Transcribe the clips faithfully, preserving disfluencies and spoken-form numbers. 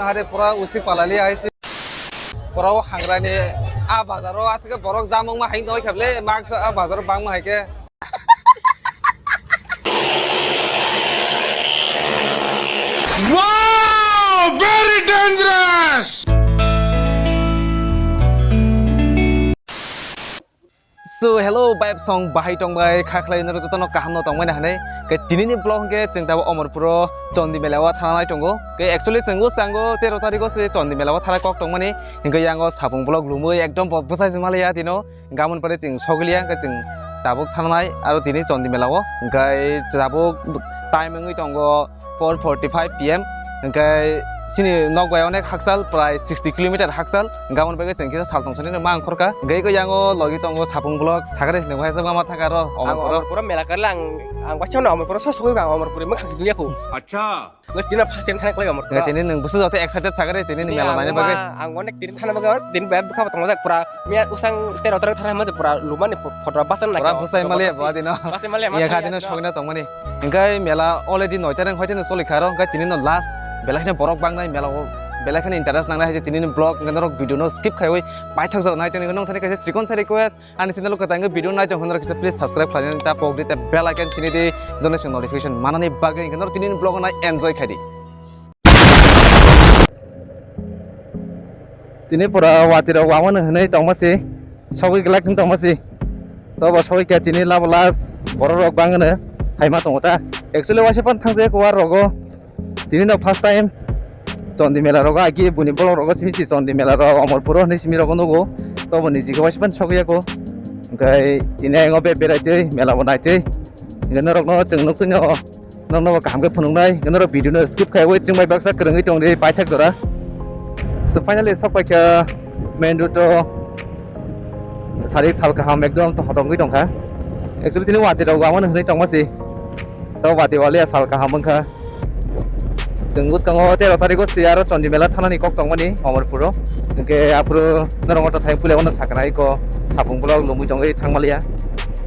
Are pura usi palali aisi. Pura o hangrani a bazaro asike borok jamung ma hain noi khable, maksa a bazaro bang ma haike. Wow! Very dangerous! So, hello, vibe song bahai tong bai, kha khlai noro jotono kaham no tong bai na hinui. Ke tini ni vlog hwnkhe chwng tabo Omorpuro Chondi Mela o thana nai tongo. Ke actually chwng bwskango tero tarikh o se Chondi Mela o thana kok tong mani. Hwnkhe yango sapung vlog lumui ekdom bo bwsai jwng maliya tino. Gamon pore chwng sogiliya, hwnkhe chwng tabuk thangnai aro tini Chondi Mela o, hwnkhe tabuk time wngwi tongo four forty-five P M, hwnkhe chini nok bai onek hakchal, prai sixty kilometer hakchal, gamon bagwi chwng kisa sal tong sani ma wngkhorkha, hwnkhe yango logi tongo Sapung Vlog, sakhe nungkha ma thangkha aro Ang Omorpuro. Omorpuro mela karle ang, ang bacha no Omorpuro so sogwi ang Omorpuro mwkhang twi yakho. Acha. Nang tini first time thang khlai Omorpuro. Tini nwng bwswk joto excited sakhe tini ni mela naina bagwi. Ang onek tini thana bagwi tini bai bwkha tongma jak pura. Miya usang tero tero thana ma pura lumani photo basan na. Pura bwsai maliya bo dino. Bwsai maliya ma. Iya kha dino sogna tongmani. Hwnkhe mela already noita reng hoite no choli kha aro hwnkhe tini no last belai kheno borok bangnai mela o belai kheno interest nangnai hai tini ni vlog hwnkhe norok video no skip khaiwi paithak jora nai tongni nong thani kaisa chikon sa request. Ani channel o kwtal wngwi video nai tong hwnrok kisa please subscribe khlainani ta pok di, ta bell icon sini di, jone se notification manani bagwi hwnkhe norok tini vlog no enjoy khai di. Tini pura watwi rok wamano hwnwi tongma si, sogwi glak wng tongma si. Tobo sogwi khe tini labo last borok rok bangano haima tongo ta. Actually waisa phano thangjakya war rogo. Tini no first time Chondi Mela rogo agi buni bolong rogo simi si Chondi Mela rok Omorpuro hinui simi rogo nugo. Tobo ni jigo waisa phano sogwi yako. Hwnkhe tini ayang o be berai twi mela bo nai twi. Hwnkhe norok no chwng nuk twi no, norok no bo kaham khe phunuk nai. Hwnkhe norok video no skip khai wi chwng bai baksa kwrwngwi tong di paithak jora. So finally sok pai kha main road o. Sari sal kaham ekdom to hotongwi tongkha. Actually tini watwi rok wamano hwnwi tongma si. To watwi waliya sal kaham wngkha. Chwng bwskango tero tarikh o si aro Chondi Mela thanani kok tongmani Omorpuro. Hwnkhe aphuru norok wngkha thai puila wano sakna iko Sapung Vlog lumui tongwi thangmaliya.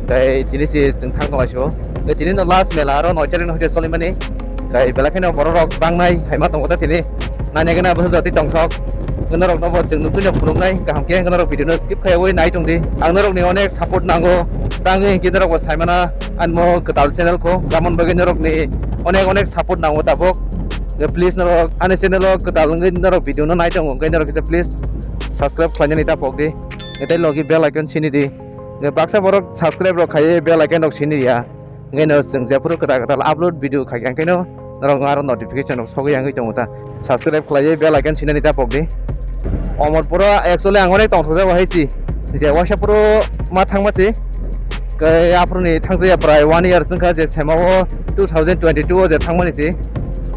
Tei tini si chwng thang tonglaisio. Tei tini no last mela aro noi tarikh no hoite solimani. Tei belai kheno borok rok bangnai haima tongo ta tini. Nani gana bwsa jati tongthok. Norok no bo chwng nukui no phunuknai kaham khe norok video no skip khaiwi nai tong di. Ang norok ni onek support nango. Tangwi hinkhe norok bo saimana anmo kwtal channel ko. Gamon bagwi norok ni onek onek support nango tabuk. Please norok ani channel o kwtal wngwi norok video no nai tongo. Hwnkhe norok kisa please subscribe khlainani ta pok di. Tei logi bell icon sini di. Baksa borok subscribe rok khaiwi bell icon rok sini ya. Hwnkhe no chwng jephuru kwtal kwtal upload video khai khe hwnkhe no norok aro notification rok sogwi yangwi tongo ta. Subscribe khlaiwi bell icon sinani ta pok di. Omorpuro actually ang onek tongthokjago hai si. Je waisa phuru ma thangma si. Khe aphuru ni thangjakya prai one year wngkha je sema o two thousand twenty-two o je thangmani si.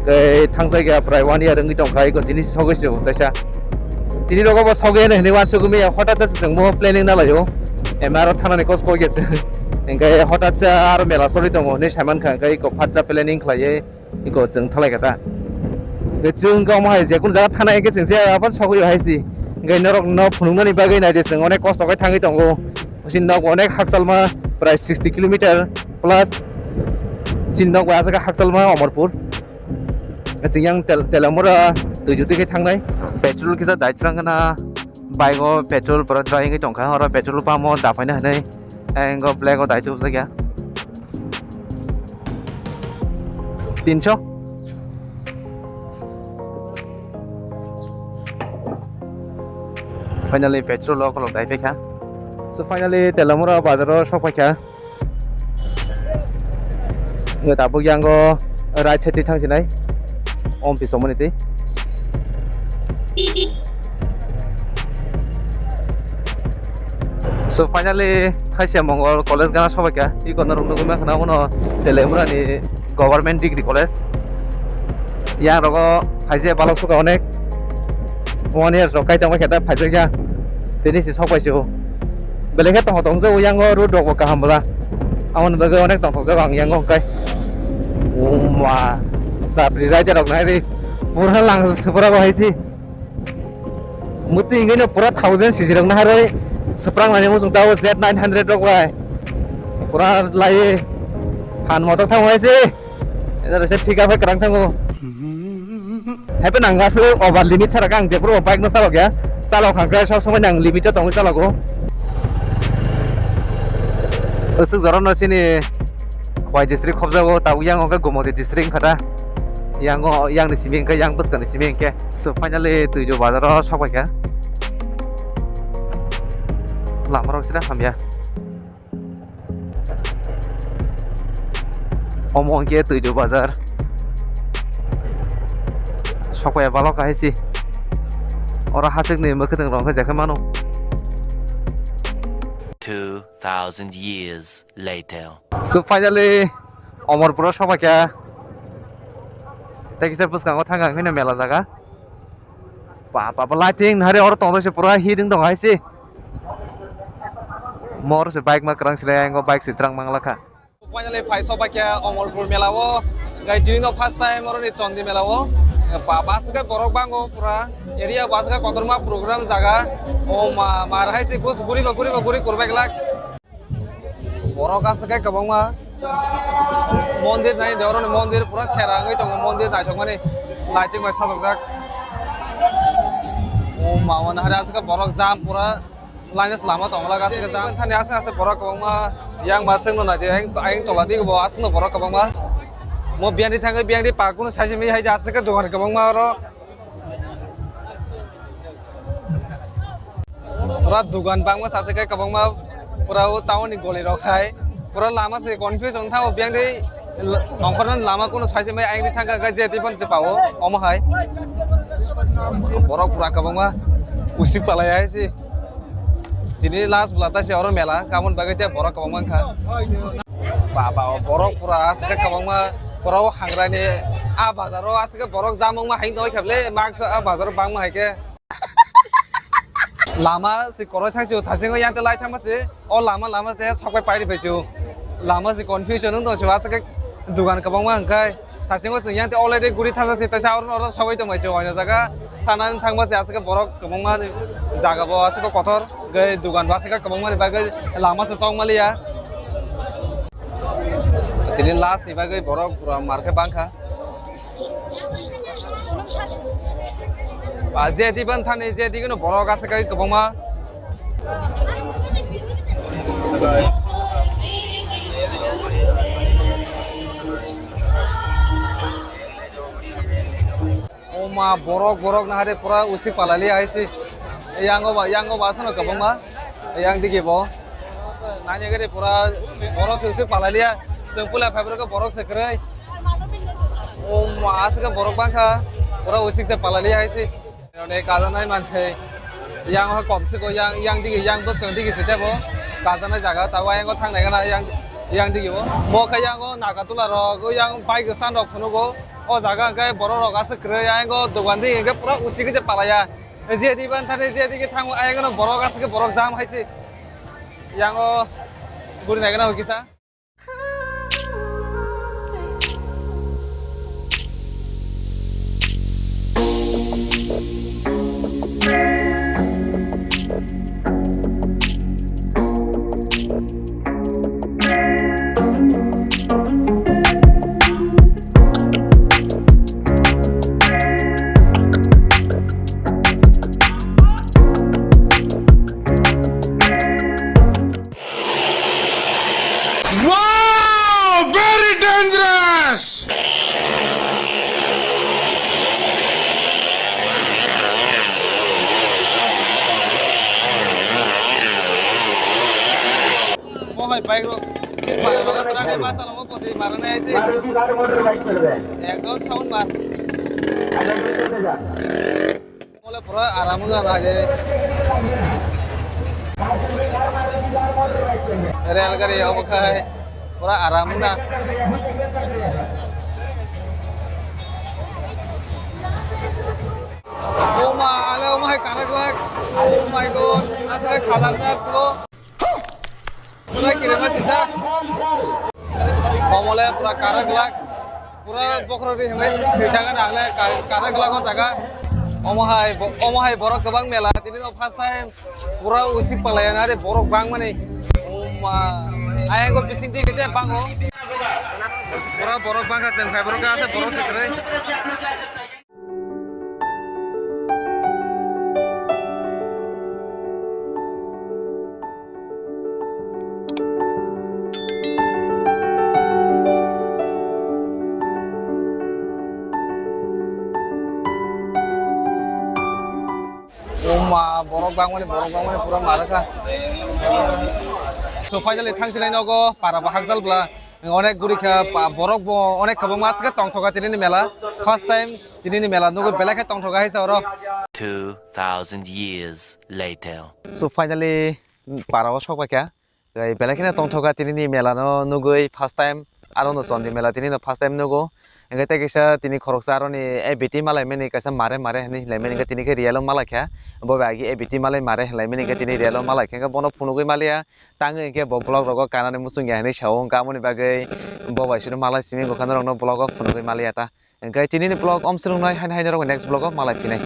Khe thangjakya prai one year wngwi tongkha iko tini sogwi se kaisa. Tini rogo bo sogwi hinwi wansugwi maya hothat se chwngbo planning na laio. Ema aro thanani kos koi khe chwng. Hwnkhe hothat se aro mela sori tongo hinwi saimankha hwnkhe iko phatsa planning khlaiwi iko chwng thalai kha ta. Hwnkhe chwng wngkha omo hai jekunu jaga thana hwnkhe chwng se aphano sogwi hai si. Hwnkhe norok no phunuknani bagwi naidi chwng onek kosto khe thangwi tongo. Chini nok onek hakchalma prai sixty kilometer plus chini nok bai aswk hakchalma Omorpur. Chwng yang tel-, Telamura twi jotwi khe thangnai. Petrol kisa dai thrang khna bike o petrol pura dry wngwi tongkha. Oro petrol pump o dapaina hinwi ang o black o dai tubujak ya. Tinso. Finally petrol o kolok dai phaikha. So finally Telamura bazar o sok phaikha. Nge tabuk yango right side twi thang sinai. Om pi somoni twi. So finally Khaisya Mongol College gana sobaikha. Iko norok nugwi mankha na uno Telemura ni Government Degree College. Yang rogo phaijak balok suka onek. One year rok kai tongma khe ta phaijak ya. Tini si sok pai si o. Belai khe tongthok tongjago yango road rok bo kaham bwla. Aboni bagwi onek tongthokjago ang yango hwnkhe. O ma. Chapri rider rok nai ri. Pura lang swpra bo hai si. Muti hwnkhe no pura thousand C C rok naharwi swprang lainai muchung tabo Z nine hundred rok bai. Pura lai phan motok thang hai si. Eda se pick up hai kwrang thango. Haiphano ang aswk over limit sarakha, ang jephuru bike no chalokya, chalok hangkhe sob somoi no ang limit o tongwi chalogo. Aswk jora no chini Khowai district khobjago, tabuk yang hwnkhe Gomoti district wngkha da. Yang o, yang ni simi hwnkhe, yang bwskang ni simi hwnkhe. So finally Twijo bazar o sokphaikha. Lama rok sira hamya. Omo hwnkhe Twijo bazar. Sokpaiya balok kahai si. Oro hasik ni mwkhwtwng rok hwnkhai je khe mano. Two thousand years later. So finally Omorpuro sokphaikha. Tei kisa bwskango thangkha hwnkheno mela jaga. Ba, ba, ba, lighting nahari oro tongdok se pura hiding tong hai se. Mor se bike ma kwrang silai, ang o bike se twrang mangla kha. Finally phai sokphaikha Omorpur mela o. Gai tini no first time oro ni Chondi mela o. Ba, bus khe borok bango pura. Area bus khe kotorma program jaga. O ma, mar hai se bus guri ba guri ba guri kurbai glak. Borok aswk khe kwbangma mondir nai de, oroni mondir pura sera wngwi tongo, mondir naithokmani lighting bai sajokjak. O mama nahari aswk khe borok jam pura line lama tongla aswk khe jam. Thani aswk aswk borok kwbangma yang ba aswk no naidi, ayang, ayang tola di bo aswk no borok kwbangma. Mo biyangdi thangwi biyangdi pa kunu sai se mi hai aswk khe dogan kwbangma oro. Pura dugan bangma sase khe kwbangma pura o town ni goli rok hai pura lama se confuse wng thango biyang dei nongkhorna lama kunu sai se mai ayang thangkha khe je tei phano se pao omo hai borok pura kwbangma usik palai hai se tini last bwla ta se oro mela kamon bagwi tei borok kwbangma wngkha. Baba, o borok pura aswk khe kwbangma, pura o hangrani a bazar o aswk khe borok jamungma hai noi kha le, mask a bazar o bangma hai khe. Lama se koroi thang sio, thasingo yang te lai thangma se, o lama, lama se sok pai pairi phai sio. Lama se confusion wng tong sio, aswk khe dugan kwbangma hwnkhai. Thasingo chwng yang te already guri thangsa se, taisa oro oro sogwi tongmai se, oino jaga thanani thangma se, aswk khe borok kwbangma jaga bo aswk khe kotor, hwnkhe dugan bo aswk khe kwbangma ni bagwi lama se chok maliya. Tini last ni bagwi borok pura mar khe bangkha. Ba je di ban thani je di no borok aswk khe kwbangma. O ma, borok, borok nahari pura usik palali hai se. Yango ba, yango ba aswk no kwbangma. Yang digi bo. Nani gari pura borok se usik palaliya. Chwng pula phai borok, borok se kwrwi. O ma, aswk borok bangkha. Pura usik se palaliya hai se. Rone kajanai manthai. Yang ha kom se ko yang, yang digi, yang bwskang digi se tebo. Kajanai jaga, tawa yang thang nai gana yang, yang digi bo. Mo kha yang Nagatula rok, yang bike stand rok phunugo. O jaga hwnkhe borok rok aswk kwrwi, ayang o dogan di hwnkhe pura usik se palaya. Je di ban thani je di khe thango, ayang no borok aswk khe borok jam hai se. Yang o guri nai gana kisa. Wow! Very dangerous! Mohai bike rok, bike rok, bike rok, bike rok. Ekdom sound mar. Ole pura aram wngna nai. Rail gari obo khai pura aram wngna. Oma, ale oma hai karak lak. Oh my God, aswk khatarnak bro. Pura kirima sisa. Omole pura karak glak. Pura bokhorok ri hwnwi twi jaga nagle ka-, karak glak o jaga. Omo hai bo-, omo hai borok kwbang mela. Tini no first time pura usik palaya na re borok bangmani. Oma. Ayang go bising di kete bango. Pura borok bangkha chwng phai borok asa borok se kwrwi. Borok bangmani, borok bangmani pura mara kha. So finally thangsinai nogo para bo hakjal bla onek guri kha, pa-, borok bo onek kwbangma aswk tongthoka tini ni mela. First time tini ni mela nugwi belai khe tongthoka hai sa oro. Two thousand years later. So finally para o sok bai kha. Tei belai kheno tongthoka tini ni mela no nugwi first time, aro no Chandi mela tini no first time nugo. Hingke tei kisa tini khoroksa aroni A B T malai mani kaisa mare mare hinui hinlai mani hingke tini khe real o malai kha. Bo bai agi A B T malai mare hinlai mani hingke tini real o malai kha. Hingke bono phunugwi maliya, tangwi hingke bo vlog rogo kanani muchung ya hinui sao. Hingke amoni bagwi bo bai sino malai simi bwkha norok no vlog o phunugwi maliya ta. Hingke tini ni vlog om swrwng nai, haino haino rok next vlog o malai phinai.